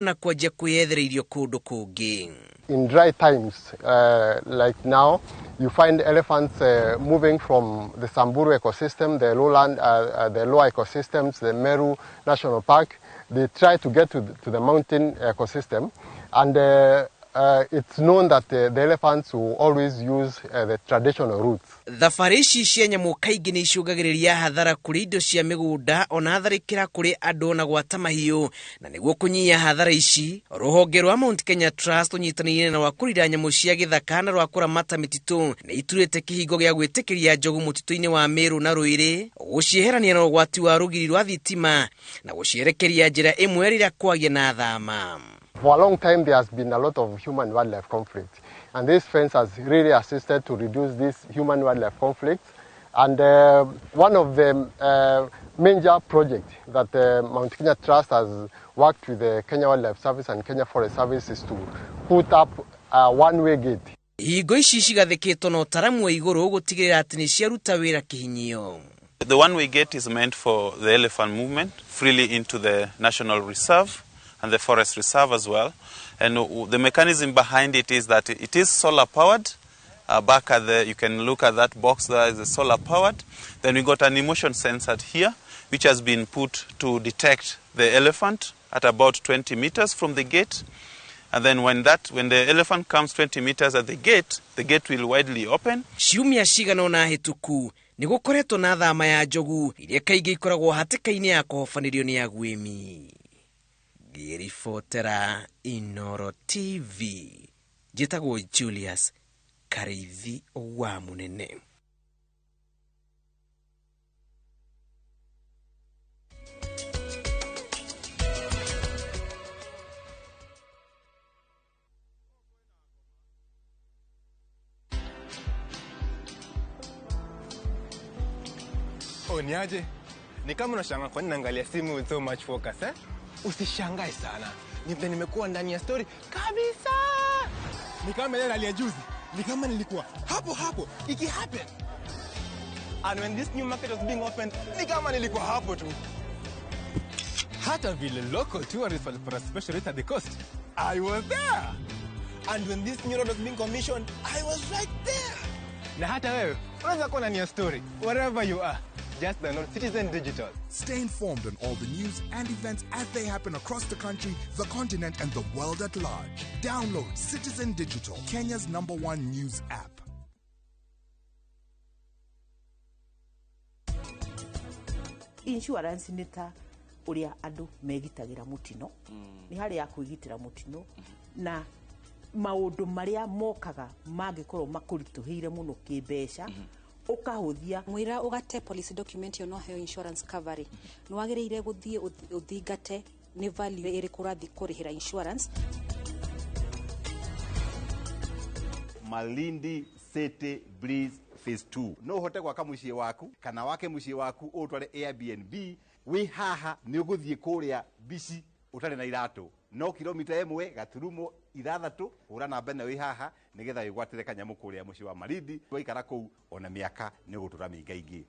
Na kwanjia kwĩyethera irio kũndũ kũngĩ. In dry times, like now, you find elephants moving from the Samburu ecosystem, the lowland, the lower ecosystems, the Meru National Park. They try to get to the mountain ecosystem, and it's known that the elephants will always use the traditional routes. Thabarĩ ici cia nyamũ kaingĩ nĩ icũngagĩrĩria hathara kũrĩ indo cia mĩgũnda ona tharĩkĩra kũrĩ andũ na gwata mahiũ. Na nĩguo kũnyihia hathara ici, rũhonge rwa Mount Kenya Trust rũnyitanĩire na rwa kũrira nyamũ cia gĩthaka na rwa kũramata mĩtitũ nĩ iturĩte kĩhingo gĩa gwĩtĩkĩria njogu mũtitũ-inĩ wa Meru na Ruĩrĩ, gũcieherania na ũgwati wa rũgiri rwa thitima na gũcierekeria njĩra ĩmwe rĩrĩa kwagĩa na thama. For a long time, there has been a lot of human-wildlife conflict, and this fence has really assisted to reduce this human-wildlife conflict. And one of the major projects that the Mount Kenya Trust has worked with the Kenya Wildlife Service and Kenya Forest Service is to put up a one-way gate. Ihingo ici cigathĩkĩtwo na ũtaramu wa igũrũ gũtigĩrĩra atĩ nĩ ciaruta wĩra kĩhinyio. The one-way gate is meant for the elephant movement freely into the National Reserve and the Forest Reserve as well. And the mechanism behind it is that it is solar powered. Back at the, you can look at that box there is a solar powered. Then we got an emotion sensor here, which has been put to detect the elephant at about 20 meters from the gate. And then when the elephant comes 20 meters at the gate will widely open. Ciumia cigana ũna hĩtũku nĩ gũkoretwo na thama ya njogu iria kaingĩ ikoragwo hatĩka-inĩ ya kũhobanĩrio nĩ aguĩmi. Ngĩribotera Inooro TV, njĩtagwo Julius Karĩithi wa Mũnene. Oh, niaje? Ni kama unashangaa kwa nini naangalia simu with so much focus, eh? Usishangae sana. Ni vile nimekuwa ndani ya story kabisa. Ni kama ile ya juzi. Ni kama nilikuwa hapo hapo iki happen. And when this new market was being opened, ni kama nilikuwa hapo tu. Hata vile local tourists walipata special rate at the coast, I was there. And when this new road was being commissioned, I was right there. Na hata wewe unaweza kuwa ndani ya story wherever you are. Just download Citizen Digital. Stay informed on all the news and events as they happen across the country, the continent, and the world at large. Download Citizen Digital, Kenya's #1 news app. Insurance nĩ ta ũrĩa andũ megitagĩra mũtino, nĩ harĩ ya kwĩgitĩra mũtino, na maũndũ marĩa mokaga mangĩkorwo makũritũhĩire mũno kĩmbeca, ũkahũthia. Mwĩra ũgate policy document ĩyo no heo insurance cover nĩ wagĩrĩire gũthiĩ ũthingate nĩ value ĩrĩkũ ũrathiĩ kũrĩhĩra insurance. Malindi City Breeze Phase 2. No ũhote gwaka mũciĩ waku kana wake mũciĩ waku ũtware Airbnb wĩ haha nĩ ũgũthiĩ kũrĩa bici ũtarĩ na iratũ no kilomita ĩmwe gaturumo ithathatũ hũra namba ĩno wĩ haha nĩgetha wĩgwatĩre kanyamũ kũrĩa mũciĩ wa Malindi waikara kũu ona mĩaka nĩ ũgũtũra mĩingaingĩ.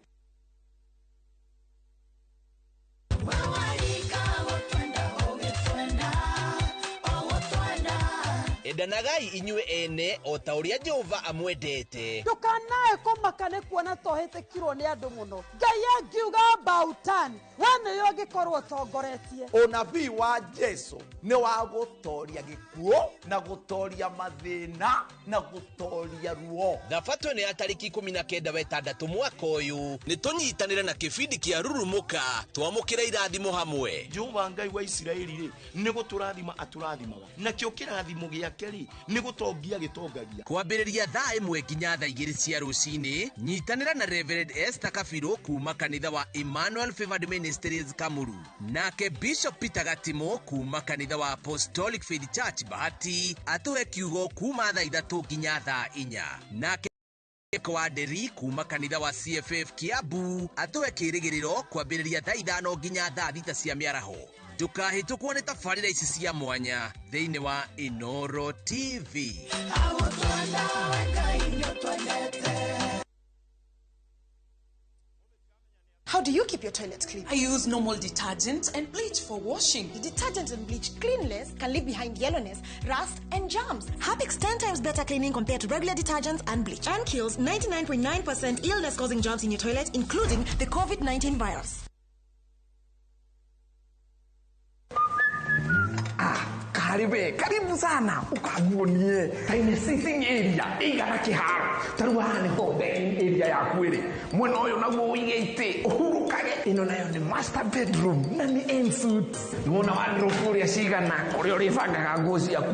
Endanagai inyuĩ ene o ta ũrĩa Jehova amwendete. Ndũkanae kũmaka nĩ kuona tohĩtĩkirwo nĩ andũ mũno. Ngai angiuga about turn, we nĩyo ũngĩkorwo ũtongoretie. Ũnabii wa Jesu nĩ wa gũtoria gĩkuũ na gũtoria mathĩna na gũtoria ruo. Thabatũ ĩno ya tarĩki 19 wa ĩtandatũ mwaka ũyũ nĩ tũnyitanĩre na kĩbindi kĩa Rurumũka twamũkĩre irathimo hamwe. Jehova Ngai wa Isiraeli rĩ nĩ gũtũrathima atũrathimaga nakĩo kĩrathimo gĩake rĩ nĩ gũtongia gĩtongagia. Kwambĩrĩria thaa 1 nginya thaa 2 cia rũcinĩ nyitanĩra na Reverend Esther Kabirũ kuma kanitha wa Emmanuel Favored Ministries Kamuru, nake Bishop Peter Gatimo kuma kanitha wa Apostolic Faith Church Bahati atũhe kiugo kuma thaa 3 nginya thaa 4, nake kwa Nderi kuma kanitha wa CFF Kiambu atũhe kĩrĩgĩrĩro kwambĩrĩria thaa 5 nginya thaa 6 cia mĩaraho. Ndũkahĩtũkwo nĩ tabarĩra ici cia mwanya thĩinĩ wa Inooro TV. How do you keep keep your toilet clean? I use normal detergent and bleach for washing. The detergent and bleach clean less can leave behind yellowness, rust, and germs. Harpic's 10 times better cleaning compared to regular detergents and bleach, and kills 99.9% illness-causing germs in your toilet, including the COVID-19 virus. Karibe, karibu sana ukaguonie taine sitting area ĩigana kĩharo ta rĩu haha nĩho decking area yaku ĩrĩ mwena ũyũ naguo ũige itĩ ũhurũkage ĩno nayo nĩ master bedroom na nĩ en suite nĩwona wardrobe ũrĩa cigana kũrĩa ũrĩbangaga nguo ciaku.